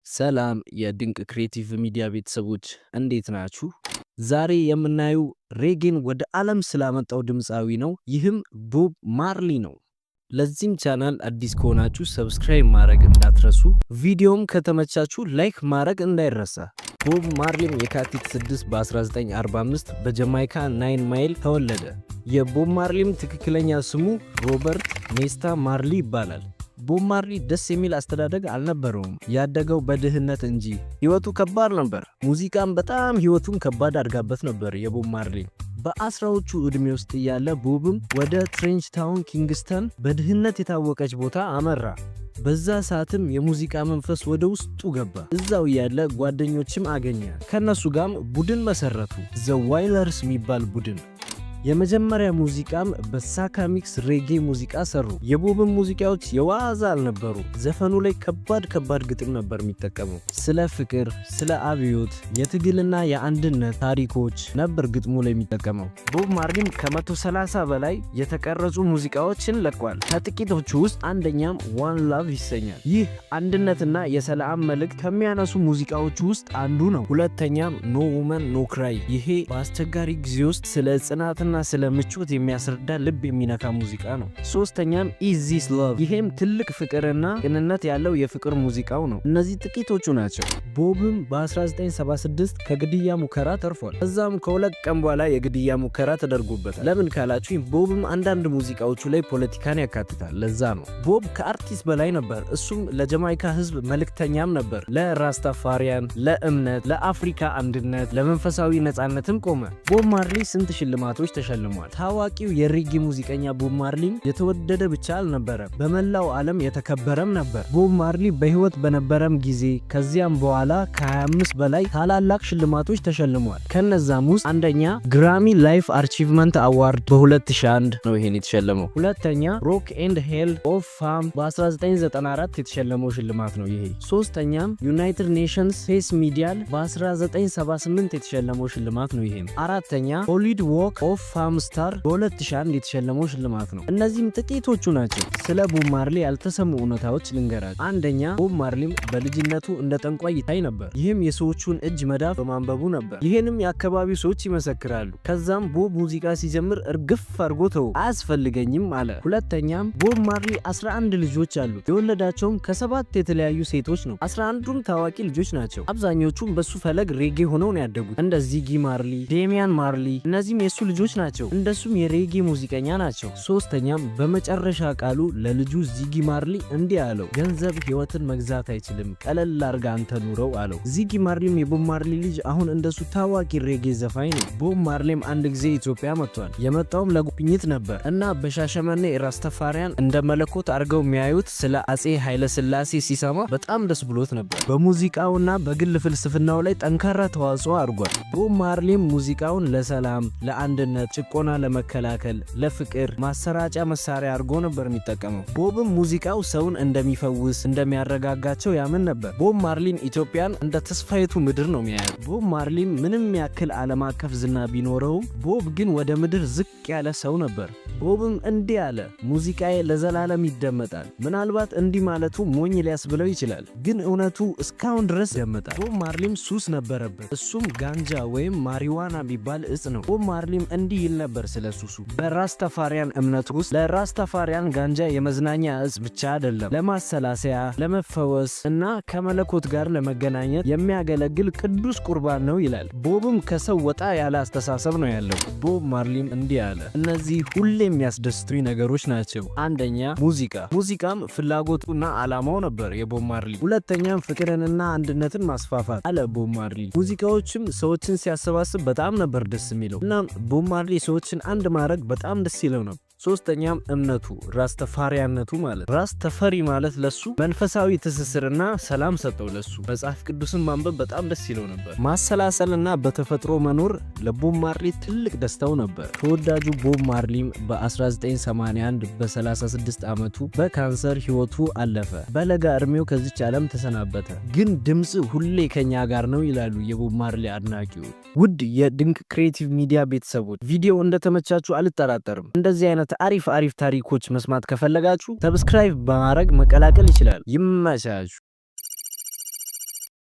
ሰላም የድንቅ Creative Media ቤተሰቦች፣ እንዴት ናችሁ? ዛሬ የምናየው ሬጌን ወደ ዓለም ስላመጣው ድምፃዊ ነው። ይህም ቦብ ማርሊ ነው። ለዚህም ቻናል አዲስ ከሆናችሁ subscribe ማድረግ እንዳትረሱ፣ ቪዲዮም ከተመቻችሁ like ማድረግ እንዳይረሳ። ቦብ ማርሊም የካቲት 6 በ1945 በጀማይካ ናይን ማይል ተወለደ። የቦብ ማርሊም ትክክለኛ ስሙ ሮበርት ኔስታ ማርሊ ይባላል። ቦብ ማርሊ ደስ የሚል አስተዳደግ አልነበረውም። ያደገው በድህነት እንጂ ህይወቱ ከባድ ነበር። ሙዚቃም በጣም ህይወቱን ከባድ አድርጋበት ነበር የቦብ ማርሊ። በ10ዎቹ ዕድሜ ውስጥ እያለ ቦብም ወደ ትሬንች ታውን ኪንግስተን በድህነት የታወቀች ቦታ አመራ። በዛ ሰዓትም የሙዚቃ መንፈስ ወደ ውስጡ ገባ። እዛው እያለ ጓደኞችም አገኘ። ከነሱ ጋርም ቡድን መሰረቱ፣ The Wailers የሚባል ቡድን። የመጀመሪያ ሙዚቃም በ ska mix ሬጌ ሙዚቃ ሰሩ። የቦብን ሙዚቃዎች የዋዛ አልነበሩ። ዘፈኑ ላይ ከባድ ከባድ ግጥም ነበር የሚጠቀመው። ስለ ፍቅር፣ ስለ አብዮት፣ የትግልና የአንድነት ታሪኮች ነበር ግጥሙ ላይ የሚጠቀመው። ቦብ ማርሊም ከ130 በላይ የተቀረጹ ሙዚቃዎችን ለቋል። ከጥቂቶቹ ውስጥ አንደኛም One Love ይሰኛል። ይህ አንድነትና የሰላም መልእክት ከሚያነሱ ሙዚቃዎች ውስጥ አንዱ ነው። ሁለተኛም No Woman No Cry፣ ይሄ በአስቸጋሪ ጊዜ ውስጥ ስለ ጽናትና ስለ ምቾት የሚያስረዳ ልብ የሚነካ ሙዚቃ ነው። ሶስተኛም Is This Love፣ ይሄም ትልቅ ፍቅርና ቅንነት ያለው የፍቅር ሙዚቃው ነው። እነዚህ ጥቂቶቹ ናቸው። ቦብም በ1976 ከግድያ ሙከራ ተርፏል። ከዛም ከ2 ቀን በኋላ የግድያ ሙከራ ተደርጎበታል። ለምን ካላችሁኝ ቦብም አንዳንድ ሙዚቃዎቹ ላይ ፖለቲካን ያካትታል። ለዛ ነው። ቦብ ከአርቲስት በላይ ነበር። እሱም ለጀማይካ ሕዝብ መልእክተኛም ነበር። ለራስታፋሪያን፣ ለእምነት፣ ለአፍሪካ አንድነት፣ ለመንፈሳዊ ነጻነትም ቆመ። ቦብ ማርሊ ስንት ሽልማቶች ተሸልሟል። ታዋቂው የሬጌ ሙዚቀኛ ቦብ ማርሊም የተወደደ ብቻ አልነበረም፣ በመላው ዓለም የተከበረም ነበር። ቦብ ማርሊ በህይወት በነበረም ጊዜ ከዚያም በኋላ ከ25 በላይ ታላላቅ ሽልማቶች ተሸልሟል። ከነዛም ውስጥ አንደኛ Grammy Life Achievement Award በ2001 ነው ይሄን የተሸለመው። ሁለተኛ Rock and Hall of Fame በ1994 የተሸለመው ሽልማት ነው ይሄ። ሶስተኛም United Nations Peace Medal በ1978 የተሸለመው ሽልማት ነው ይሄም። አራተኛ Hollywood Walk of Fame Star በ2001 የተሸለመው ሽልማት ነው። እነዚህም ጥቂቶቹ ናቸው። ስለ ቦብ ማርሊ ያልተሰሙ እውነታዎች ልንገራችሁ። አንደኛ፣ ቦብ ማርሊም በልጅነቱ እንደ ጠንቋይ ይታይ ነበር። ይህም የሰዎቹን እጅ መዳፍ በማንበቡ ነበር። ይህንም የአካባቢው ሰዎች ይመሰክራሉ። ከዛም ቦብ ሙዚቃ ሲጀምር እርግፍ አድርጎ ተወ፣ አያስፈልገኝም አለ። ሁለተኛም ቦብ ማርሊ 11 ልጆች አሉት። የወለዳቸውም ከሰባት የተለያዩ ሴቶች ነው። 11ዱም ታዋቂ ልጆች ናቸው። አብዛኞቹም በሱ ፈለግ ሬጌ ሆነው ነው ያደጉት። እንደ ዚጊ ማርሊ፣ ዴሚያን ማርሊ፣ እነዚህም የሱ ልጆች ናቸው። እንደሱም የሬጌ ሙዚቀኛ ናቸው። ሶስተኛም በመጨረሻ ቃሉ ለልጁ ዚጊ ማርሊ እንዲህ አለው፣ ገንዘብ ህይወትን መግዛት አይችልም፣ ቀለል አርጋ አንተ ኑረው አለው። ዚጊ ማርሊም የቦብ ማርሊ ልጅ አሁን እንደሱ ታዋቂ ሬጌ ዘፋኝ ነው። ቦብ ማርሊም አንድ ጊዜ ኢትዮጵያ መጥቷል። የመጣውም ለጉብኝት ነበር እና በሻሸመኔ ራስተፋሪያን እንደ መለኮት አድርገው የሚያዩት ስለ አጼ ኃይለ ሥላሴ ሲሰማ በጣም ደስ ብሎት ነበር። በሙዚቃውና በግል ፍልስፍናው ላይ ጠንካራ ተዋጽኦ አድርጓል። ቦብ ማርሊም ሙዚቃውን ለሰላም፣ ለአንድነት፣ ጭቆና ለመከላከል፣ ለፍቅር ማሰራጫ መሳሪያ አድርጎ ነበር የሚጠቀመው። ቦብም ሙዚቃው ሰውን እንደሚፈውስ፣ እንደሚያረጋጋቸው ያምን ነበር። ቦብ ማርሊን ኢትዮጵያን እንደ ተስፋይቱ ምድር ነው የሚያያት። ቦብ ማርሊን ምንም ያክል ዓለም አቀፍ ዝና ቢኖረውም ቦብ ግን ወደ ምድር ዝቅ ያለ ሰው ነበር። ቦብም እንዲህ አለ፣ ሙዚቃዬ ለዘላለም ይደመጣል። ምናልባት እንዲህ ማለቱ ሞኝ ሊያስብለው ይችላል፣ ግን እውነቱ እስካሁን ድረስ ይደመጣል። ቦብ ማርሊም ሱስ ነበረበት። እሱም ጋንጃ ወይም ማሪዋና የሚባል እጽ ነው። ቦብ ማርሊም እንዲህ ይል ነበር ስለ ሱሱ፣ በራስተፋሪያን እምነት ውስጥ ለራስተፋሪያን ጋንጃ የመዝናኛ እጽ ብቻ አይደለም፣ ለማሰላሰያ፣ ለመፈወስ እና ከመለኮት ጋር ለመገናኘት የሚያገለግል ቅዱስ ቁርባን ነው ይላል። ቦብም ከሰው ወጣ ያለ አስተሳሰብ ነው ያለው። ቦብ ማርሊም እንዲህ አለ፣ እነዚህ ሁሌ የሚያስደስቱኝ ነገሮች ናቸው። አንደኛ ሙዚቃ፣ ሙዚቃም ፍላጎቱና አላማው ነበር የቦብ ማርሊ። ሁለተኛም ፍቅርንና አንድነትን ማስፋፋት አለ ቦብ ማርሊ። ሙዚቃዎችም ሰዎችን ሲያሰባስብ በጣም ነበር ደስ የሚለው። እናም ቦብ ማርሊ ሰዎችን አንድ ማድረግ በጣም ደስ ይለው ነበር። ሶስተኛም እምነቱ ራስተፋሪያነቱ ማለት፣ ራስተፈሪ ማለት ለሱ መንፈሳዊ ትስስርና ሰላም ሰጠው። ለሱ መጽሐፍ ቅዱስን ማንበብ በጣም ደስ ይለው ነበር። ማሰላሰልና በተፈጥሮ መኖር ለቦብ ማርሊ ትልቅ ደስታው ነበር። ተወዳጁ ቦብ ማርሊም በ1981 በ36 ዓመቱ በካንሰር ህይወቱ አለፈ። በለጋ እድሜው ከዚች ዓለም ተሰናበተ። ግን ድምፅ ሁሌ ከኛ ጋር ነው ይላሉ የቦብ ማርሊ አድናቂዎች። ውድ የድንቅ Creative Media ቤተሰቦች፣ ቪዲዮ እንደተመቻችሁ አልጠራጠርም። እንደዚህ አይነት አሪፍ አሪፍ ታሪኮች መስማት ከፈለጋችሁ subscribe በማድረግ መቀላቀል ይችላል። ይመቻችሁ።